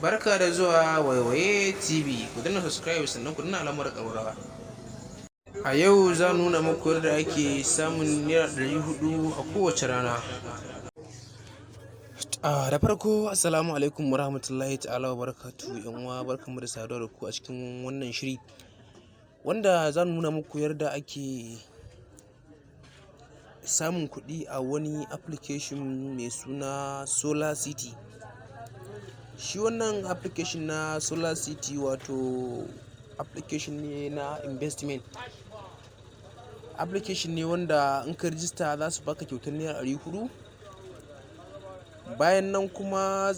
Barka da zuwa Waiwaye TV. Ku danna subscribe sannan ku danna alamar ƙararrawa. A yau za nuna muku yadda ake samun ₦400 a kowace rana. Da farko, assalamu alaikum warahmatullahi ta'ala wa barakatuhu. Yan uwa, barkanmu da saduwa da ku a cikin wannan shiri wanda za nuna muku yadda ake samun kuɗi a wani application mai suna Solar City. Shi wannan application na Solar City, wato application ne na investment. Application ne wanda in ka rijista za su baka kyautar ₦400. Bayan nan kuma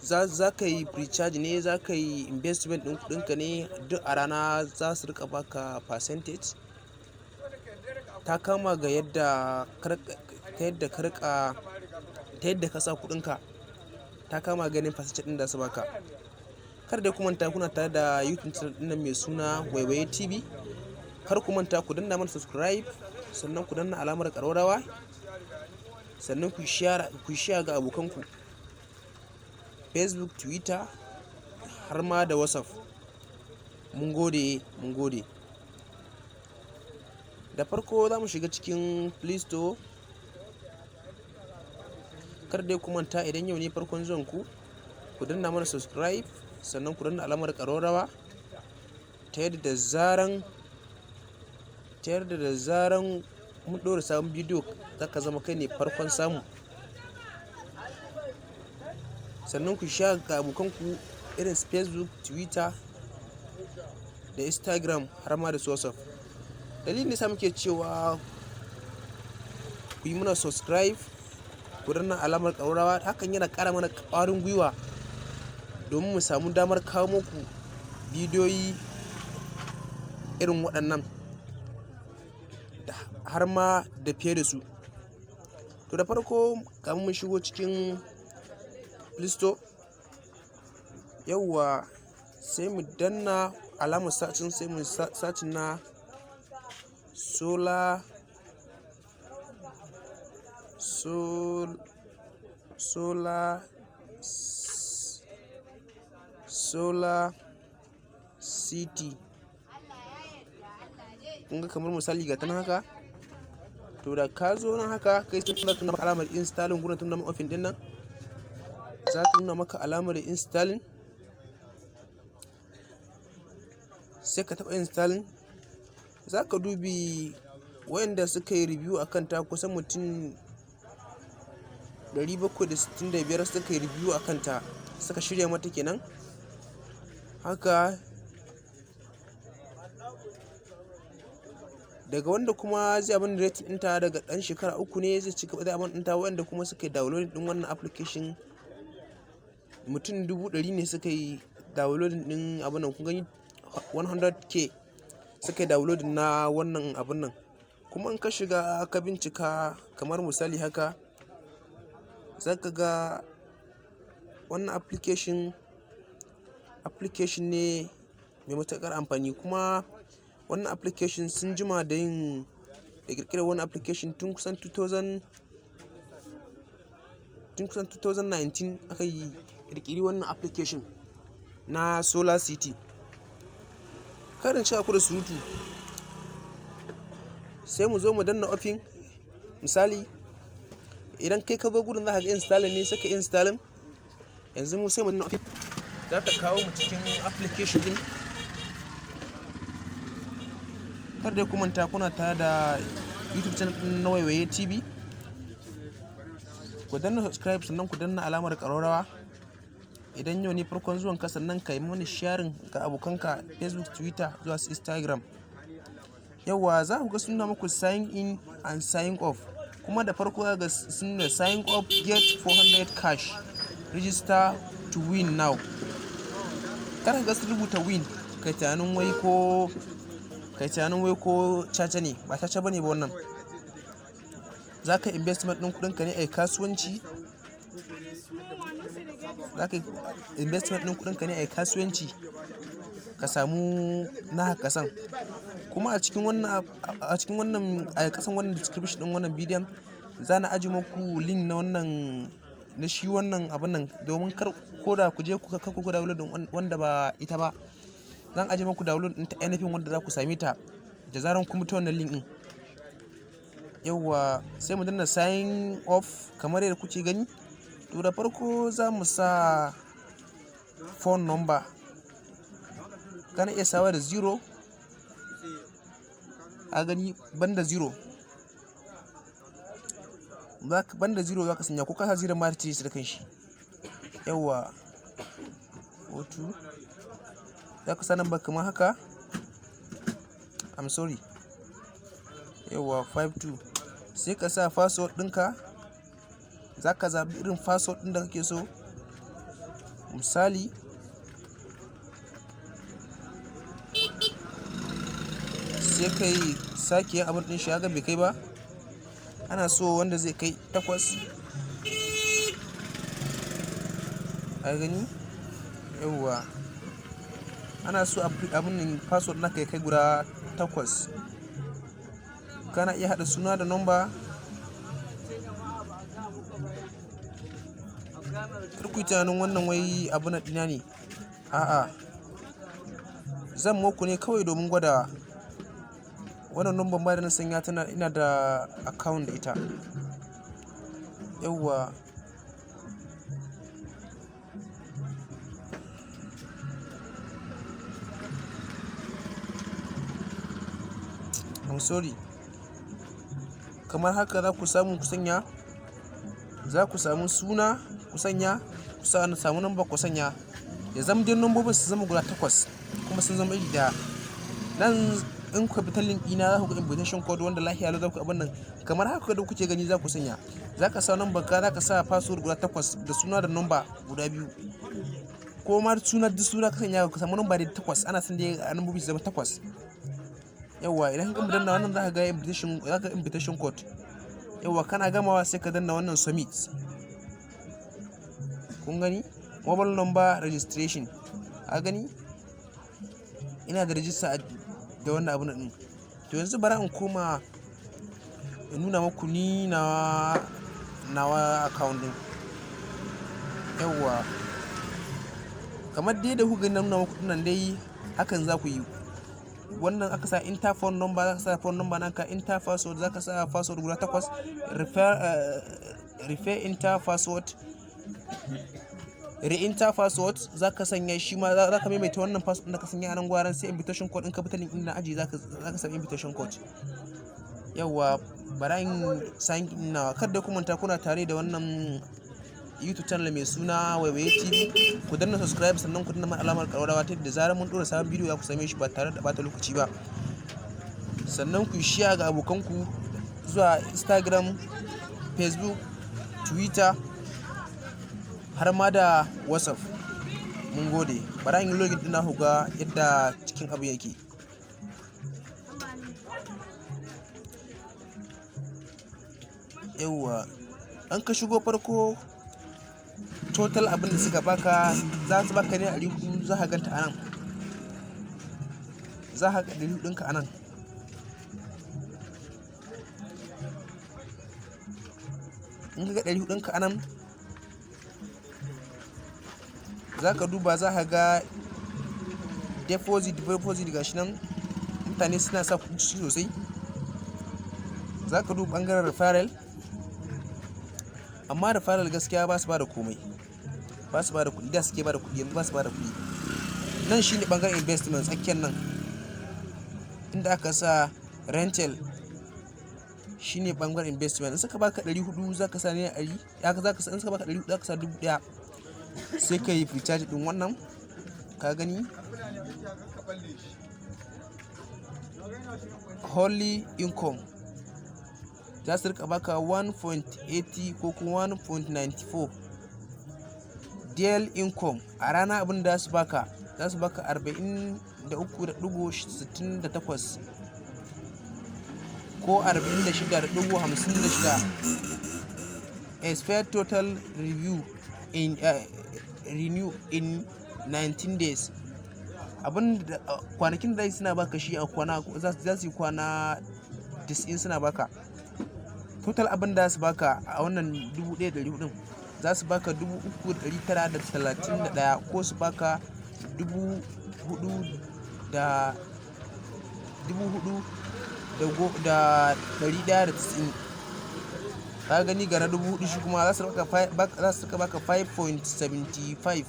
za ka yi precharge ne, za ka yi investment ɗin kuɗinka ne, duk a rana za su riƙa baka percentage. Ta kama ga yadda ta yadda ka riƙa, ta yadda ka sa kuɗinka, ta kama ganin percentage ɗin da su baka. Kar dai ku manta, kuna tare da YouTube channel ɗin nan mai suna Waiwaye TV. Kar ku manta ku danna mana subscribe, sannan ku danna alamar ƙararrawa, sannan ku share ga abokanku, Facebook, Twitter, har ma da WhatsApp. Mun gode, mun gode. Da farko za mu shiga cikin Play Store. Kar dai ku manta, idan yau ne farkon zuwan ku, ku danna mana subscribe, sannan ku danna alamar ƙararrawa ta yadda da zaran mun ɗora sabon bidiyo, za ka zama kai ne farkon samu. Sannan ku share ga abokanku irin su Facebook, Twitter da Instagram, har ma da su WhatsApp. Dalilin da yasa muke cewa ku yi mana subscribe, ku danna alamar ƙararrawa, hakan yana ƙara mana ƙwarin gwiwa domin mu samu damar kawo muku bidiyoyi irin waɗannan, har ma da fiye da su. To, da farko kamin mu shigo cikin Play Store, yauwa, sai mu danna alamar searching, sai mu searching na Solar City. Kun ga kamar misali ga ta nan haka. To, da ka zo nan haka, kai sai za ta nuna maka alamar installing. Gurin ta nuna open din nan, za ta nuna maka alamar installing, sai ka taɓa installing. Za ka dubi wayanda suka yi review a kanta, kusan mutum 765 suka yi review a kanta, suka shirya mata kenan haka. Daga wanda kuma zai abin rating ɗinta, daga ɗan shekara 3 ne zai ci gaba da abin ɗinta. Wanda kuma suka yi downloading ɗin wannan application, mutum 100,000 ne suka yi downloading ɗin abin nan. Kun gani, 100K suka yi downloading na wannan abun nan. Kuma in ka shiga ka bincika, kamar misali haka, za ka ga wannan application ne mai matuƙar amfani. Kuma wannan application sun jima da yin da ƙirƙirar wannan application, tun kusan 2019 aka yi ƙirƙiri wannan application na Solar City. Kar in cika ku da surutu, sai mu zo mu danna open. Misali, idan kai ka zo gurin, za ka ga installing ne, sai ka installing. Yanzu mu sai mu danna open, za ta kawo mu cikin application din. Kar dai ku manta, kuna tare da YouTube channel din na Waiwaye TV. Ku danna subscribe, sannan ku danna alamar ƙararrawa idan yau ne farkon zuwan ka, sannan ka yi mani sharing ga abokanka, Facebook, Twitter zuwa Instagram. Yauwa, za ku ga suna muku sign in and sign up. Kuma da farko ga sun nuna sign up, get 400 cash, register to win now. Kar ka ga sun rubuta win kai tunanin wai ko caca ne. Ba caca bane ba wannan. Za ka investment ɗin kuɗinka ne a kasuwanci, za ka investment ɗin kuɗinka ne a kasuwanci, ka samu naka kasan. Kuma a cikin wannan, a kasan wannan description ɗin wannan bidiyon, za na ajiye muku link na wannan Na shi wannan abun nan, domin kar ko da ku je ku kar ku download ɗin wanda ba ita ba. Zan ajiye muku download ɗin ta ainihin wanda za ku same ta da zaran kun bi ta wannan link ɗin. Yauwa, sai mu danna sign up kamar yadda kuke gani. To, da farko za mu sa phone number. Kana iya sawa da zero. A gani, banda zero. Banda zero za ka sanya, ko ka sa zero ma ta cire shi da kanshi. Yauwa. 02. Za ka sa number kamar haka. I'm sorry. Yauwa, 52. Sai ka sa password ɗinka. Za ka zaɓi irin password ɗin da kake so. Misali, sai ka yi sake yin abun ɗin shi, haka bai kai ba. Ana so wanda zai kai takwas. A gani? Yauwa. Ana so abun nan password naka ya kai guda takwas. Kana iya haɗa suna da number. Kar ku yi tunanin wannan wai abu na ɗina ne. A'a. Zan muku ne kawai domin gwada. Wannan number ma da na sanya tana ina da account da ita. Yauwa. I'm sorry. Kamar haka za ku samu ku sanya. Za ku samu suna ku sanya, ku samu number ku sanya. Ya zama dai lambobin su zama guda takwas kuma sun zama iri ɗaya. Nan in kuka bi ta link ɗina, za ku ga invitation code wanda lafiya lau za ku abun nan. Kamar haka da kuke gani za ku sanya. Za ka sa number ka, za ka sa password guda takwas da suna da number guda biyu. Ko ma suna, duk suna ka sanya, ka samu number dai takwas. Ana son dai lambobi su zama takwas. Yauwa, idan ka gama danna wannan, za ka ga invitation code. Yauwa, kana gamawa sai ka danna wannan submit. Kun gani? Mobile number registration. Ka gani? Ina da register da wannan abun ɗin. To, yanzu bara in koma in nuna muku ni na nawa account ɗin. Yauwa. Kamar dai da kuka gani na nuna muku ɗinnan dai, hakan za ku yi. Wannan aka sa enter phone number, za ka sa phone number naka, enter password, za ka sa password guda takwas, refer enter password, re-enter password za ka sanya shi ma, za ka maimaita wannan password ɗin da ka sanya a nan gwaran. Sai invitation code, in ka bi ta link ɗin na aji, za ka sami invitation code. Yauwa, bara in sign in nawa. Kada ku manta kuna tare da wannan YouTube channel mai suna Waiwaye TV. Ku danna subscribe, sannan ku danna mana alamar ƙararrawa, ta yadda da zarar mun ɗora sabon bidiyo za ku same shi ba tare da ɓata lokaci ba. Sannan ku yi share ga abokanku zuwa Instagram, Facebook, Twitter, har ma da WhatsApp. Mun gode. Bara in yi login ɗin ku ga yadda cikin abu yake. Yauwa, in ka shigo farko, total abin da suka baka, za su baka naira 400, za ka ganta a nan. Za ka ga 400 ɗinka a nan. In ka ga 400 ɗinka a nan, za ka duba, za ka ga deposit. Deposit gashi nan, mutane suna sa kuɗi sosai. Za ka duba ɓangaren referral, amma referral gaskiya ba su ba da komai, ba su ba da kuɗi. Da suke ba da kuɗi, yanzu ba su ba da kuɗi. Nan shine ɓangaren investment, tsakiyar nan inda aka sa rental shine ɓangaren investment. In suka baka 400, za ka sa naira 100, za ka sa, in suka baka 400, za ka sa 1000, sai ka yi recharge ɗin wannan. Ka gani, hourly income za su rika baka 1.80 ko kuma 1.94. Daily income a rana, abin da za su baka 43.68 ko 46.56. Expect total review in renew in 19 days. Abin da kwanakin da suna baka shi a kwana, za su yi kwana 90 suna baka. Total abin da su baka a wannan 1400. Za su baka 3,931 ko su baka dubu hudu da 4,190. Ka gani, ga na 4,000 shi kuma za su rika baka 5.75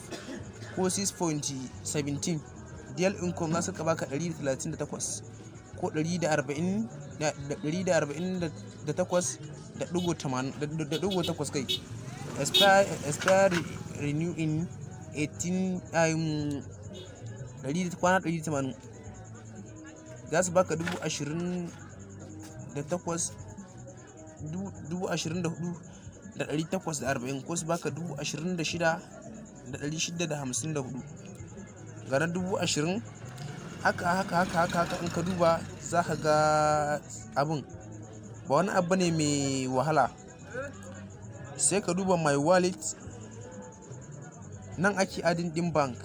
ko 6.17. Daily income za su rika baka 138 ko 140 da 148.8 kai. Expire renew in 18 kwana 180. Za su baka 28,000, 24,840 ko su baka 26,654. Ga na 20,000, haka haka haka haka haka. In ka duba za ka ga abin ba wani abu ne mai wahala. Sai ka duba my wallet, nan ake adding din bank.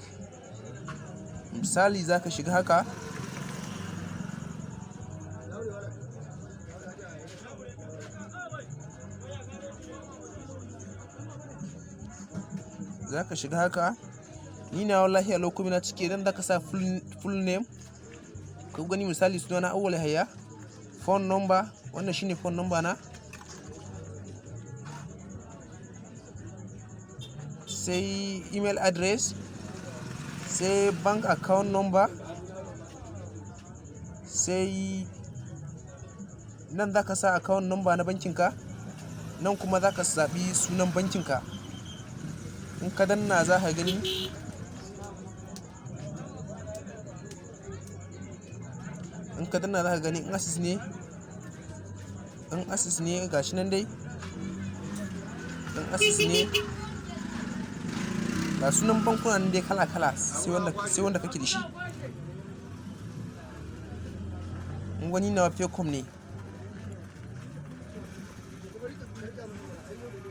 Misali, za ka shiga haka, za ka shiga haka. Ni na wallahi a lokacin na cike. Idan za ka sa full name, ka gani, misali suna na Awwal Yahaya. Phone number, wannan shine phone number na. Sai email address, sai bank account number, sai nan za ka sa account number na bankinka, nan kuma za ka zaɓi sunan bankinka. In ka danna za ka gani. In ka danna za ka gani in Access ne, in Access ne, gashi nan dai. In Access ne, ga sunan bankuna nan dai kala kala, sai wanda kake da shi. In wani nawa Paycom ne.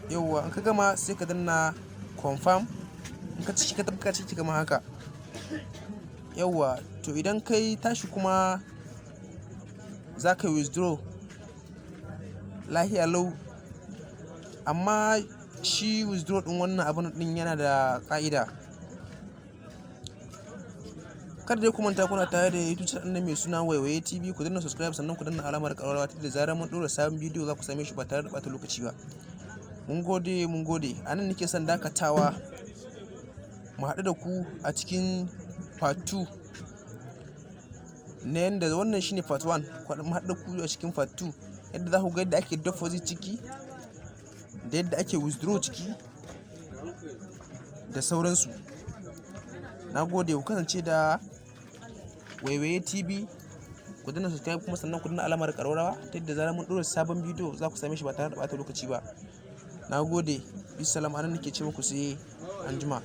Yauwa, in ka gama sai ka danna confirm. In ka ciki ka tabbata ciki kamar haka. Yauwa, to idan kai tashi kuma za ka withdraw lahiya lau. Amma shi withdraw ɗin wannan abun ɗin yana da ƙa'ida. Kada dai ku manta kuna tare da YouTube channel ɗin mai suna Waiwaye TV. Ku danna subscribe, sannan ku danna alamar ƙararrawa ta da zarar mun ɗora sabon bidiyo za ku same shi ba tare da ɓata lokaci ba. Mun gode, mun gode. A nan nake son dakatawa. Mu haɗu da ku a cikin part 2 na yanda wannan shine part 1. Mu haɗu da ku a cikin part 2 yadda za ku ga yadda ake deposit ciki da yadda ake withdraw ciki da sauransu. Na gode, ku kasance da Waiwaye TV. Ku danna subscribe kuma sannan ku danna alamar ƙararrawa ta yadda zarar mun ɗora sabon bidiyo za ku same shi ba tare da ɓata lokaci ba. Na gode. Bisalam, anan nake ce muku sai anjima.